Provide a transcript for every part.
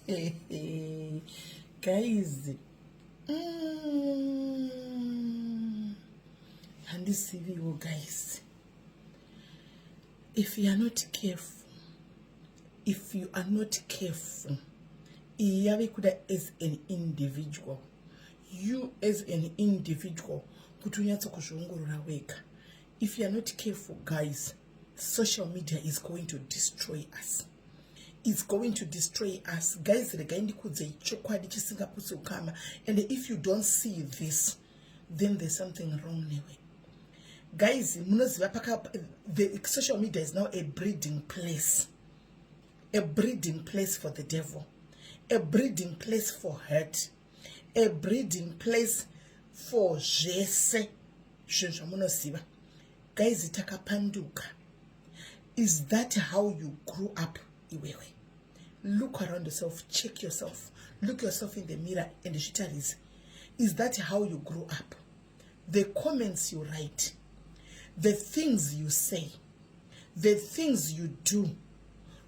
Guys, handiziviwo guys. If you are not careful, if you are not careful, iyi yave kuda as an individual, you as an individual, kuti unyatso kuzviongorora wega. If you are not careful, guys, social media is going to destroy us. It's going to destroy us, guys. Regai ndikudzei chokwadi chisingaputsi ukama. And if you don't see this, then there's something wrong newe. Guys, munoziva paka the social media is now a breeding place, a breeding place for the devil, a breeding place for hurt, a breeding place for zvese zvinhu zvamunoziva. Guys, takapanduka. Is that how you grew up iwewe? Look around yourself, check yourself, look yourself in the mirror and zvitarise. Is that how you grew up? The comments you write, the things you say, the things you do,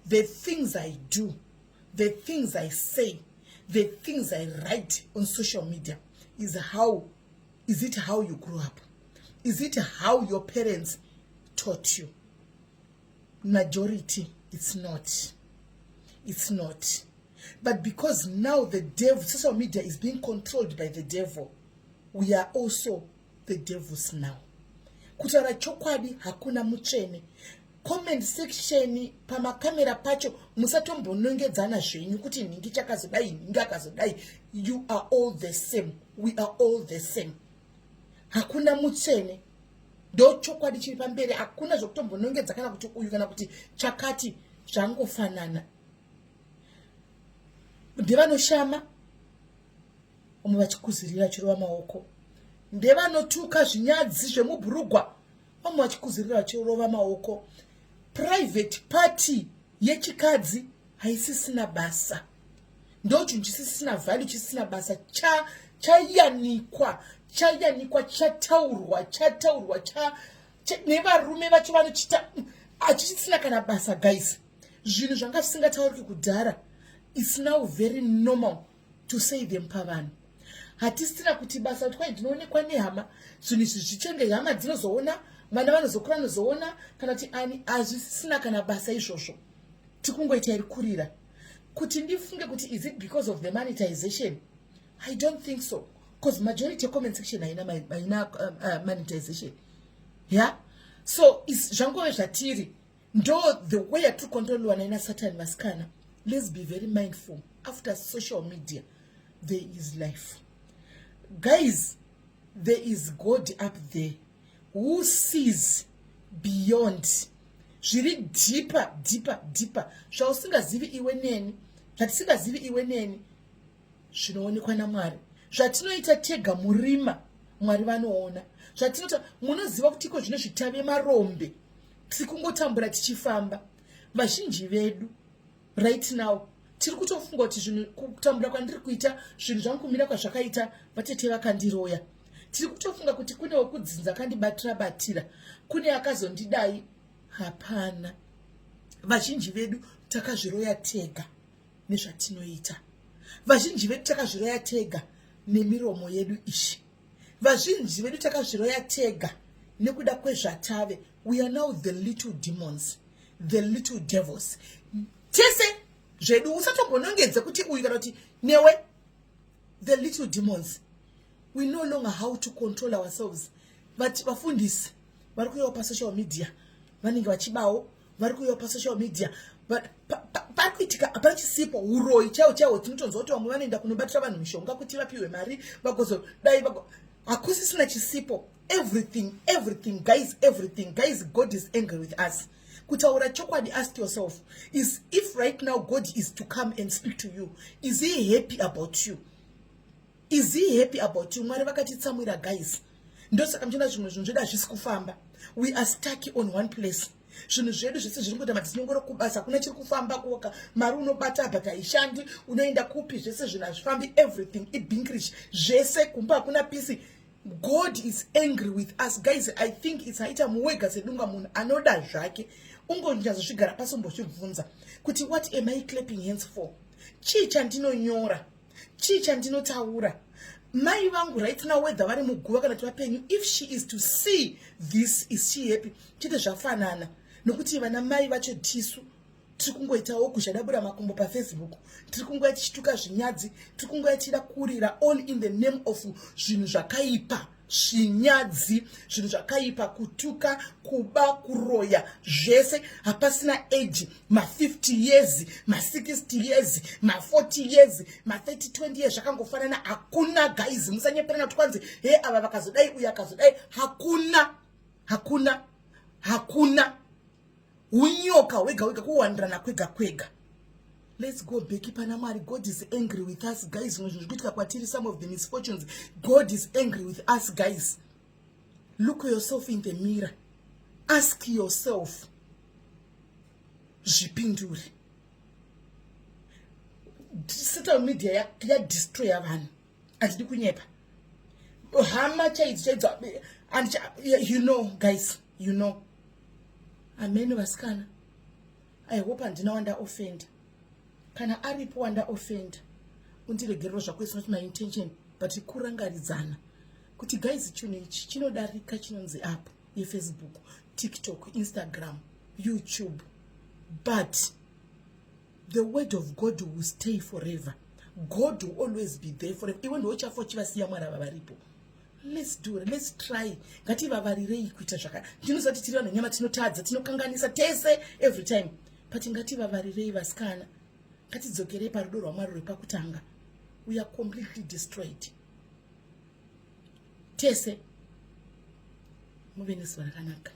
the things I do, the things I say, the things I write on social media, is it how you grew up? Is it how your parents taught you? Majority, it's not. It's not. But because now the devil, social media is being controlled by the devil, we are also the devils now. Kutaura chokwadi, hakuna mutsvene. Comment section, pamakamera pacho, musatombonongedzana zvenyu kuti nhingi chakazodai, nhingi akazodai. You are all the same, we are all the same. Hakuna mutsvene, ndo chokwadi chiri pamberi. Hakuna zvokutombonongedza kana kuti uyu kana kuti chakati, zvangofanana. Ndevanoshama vamwe vachikuzirira vachirova maoko, ndevanotuka zvinyadzi zvemubhurugwa vamwe vachikuzirira vachirova maoko. Private part yechikadzi haisisina basa, ndo chinhu chisisina value, chisisina basa. Chayanikwa, chayanikwa, chataurwa, chataurwa nevarume vacho vanochita, hachisisina kana basa. Guys, zvinhu zvanga zvisingatauriki kudhara, it's now very normal to say them pavanhu. Hatisina kuti basa kuti kwai ndinoonekwa nehama, zvinhu izvi zvichenge hama dzinozoona, vana vanozokura vanozoona, kana kuti ani. Hazvisisina kana basa izvozvo. Tikungoita iri kurira kuti ndifunge kuti is it because of the monetization? I don't think so, because majority yecomment section haina monetization. Yeah, so zvangove zvatiri, ndo the way yatiri kucontroliwa naina Satani. Vasikana, let's be very mindful. After social media there is life, guys. There is God up there who sees beyond zviri deeper, deeper, deeper, zvausingazivi iwe neni, zvatisingazivi iwe neni. Zvinoonekwa naMwari. Zvatinoita tega murima, Mwari vanoona zvatinoita. Munoziva kuti iko zvino zvitave marombe, tiri kungotambura tichifamba. Vazhinji vedu right now tiri kutofunga kuti zvinhu, kutambura kwandiri kuita, zvinhu zvangu kumira kwazvakaita, vatete vakandiroya. Tiri kutofunga kuti kune wekudzinza akandibatira batira, kune akazondidai. Hapana. Vazhinji vedu takazviroya tega nezvatinoita. Vazhinji vedu takazviroya tega nemiromo yedu ishi. Vazhinji vedu takazviroya tega nekuda kwezvatave. We are now the little demons, the little devils, tese zvedu. Usatombonongedze kuti uyu kana kuti newe. The little demons, we no longer how to control ourselves. But vafundisi vari kuuyawo pasocial media, vanenge vachibawo, vari kuuyawo pasocial media. Pari kuitika hapana chisipo. Uroyi chaiwo chaiwo, tinotonzwa kuti vamwe vanoenda kunobatira vanhu mishonga kuti vapiwe mari vagozodai. Hakusisina chisipo. Everything, everything, guys, everything. Guys, God is angry with us. Kutaura chokwadi, ask yourself is if right now God is to come and speak to you, is he happy about you? Is he happy about you? Mwari vakatitsamwira, guys. Ndosaka muchiona zvimwe zvinhu zvedu hazvisi kufamba. We are stuck on one place. Zvinhu zvedu zvese zviri kuita matinyongoro kubasa, hakuna chiri kufamba. Kuoka mari unobata but haishandi. Unoenda kupi, zvese zvinhu hazvifambi. Everything ibhinkrish, zvese kumba hakuna peace. God is angry with us, guys. I think it's haita muwega sedunga munhu anoda zvake ungonyazozvigara pasi, umbozvibvunza kuti what am I clapping hands for? Chii chandinonyora? Chii chandinotaura? Mai vangu right now, whether vari muguva kana kuti vapenyu, if she is to see this, is she happy? Chete zvafanana nokuti vana mai vacho tisu tiri kungoitawo kuzhadabura makumbo paFacebook, tiri kungoya tichituka zvinyadzi, tiri kungoya tichida kurira, all in the name of zvinhu zvakaipa, zvinyadzi, zvinhu zvakaipa, kutuka, kuba, kuroya, zvese. Hapasina age, ma50 years, ma60 years, ma40 years, ma30, 20 years, zvakangofanana. Hakuna, guys, musanyeperana kuti kwanzi he ava vakazodai, uyo akazodai. Hakuna, hakuna, hakuna. Unyoka hwega hwega, kuwandirana kwega kwega. Let's go back pana Mwari. God is angry with us, guys. Zvimwe zvinhu zvikuitika kwatiri, some of the misfortunes, God is angry with us, guys. Look yourself in the mirror, ask yourself, zvipindure. Social media yadestroya vanhu, handidi kunyepa. Hama chaidzo chaidzo, and you know, guys, you know. Ameni vasikana, I hope handina wanda offend. Kana aripo wanda offend, undiregerero zvako. Is not my intention, but kurangaridzana kuti, guys, chinhu ichi chinodarika, chinonzi app yeFacebook, TikTok, Instagram, YouTube, but the word of God will stay forever. God will always be there forever. Iwe ndouchafa uchivasiya, Mwari ava varipo. Let's do it. Let's try. Ngativavarirei kuita zvaka ndinoziva kuti tiri vanhu nyama, tinotadza, tinokanganisa tese every time, but ngativavarirei, vasikana, ngatidzokerei parudo rwaMwari rwepakutanga. We are completely destroyed tese. Muve nezuva rakanaka.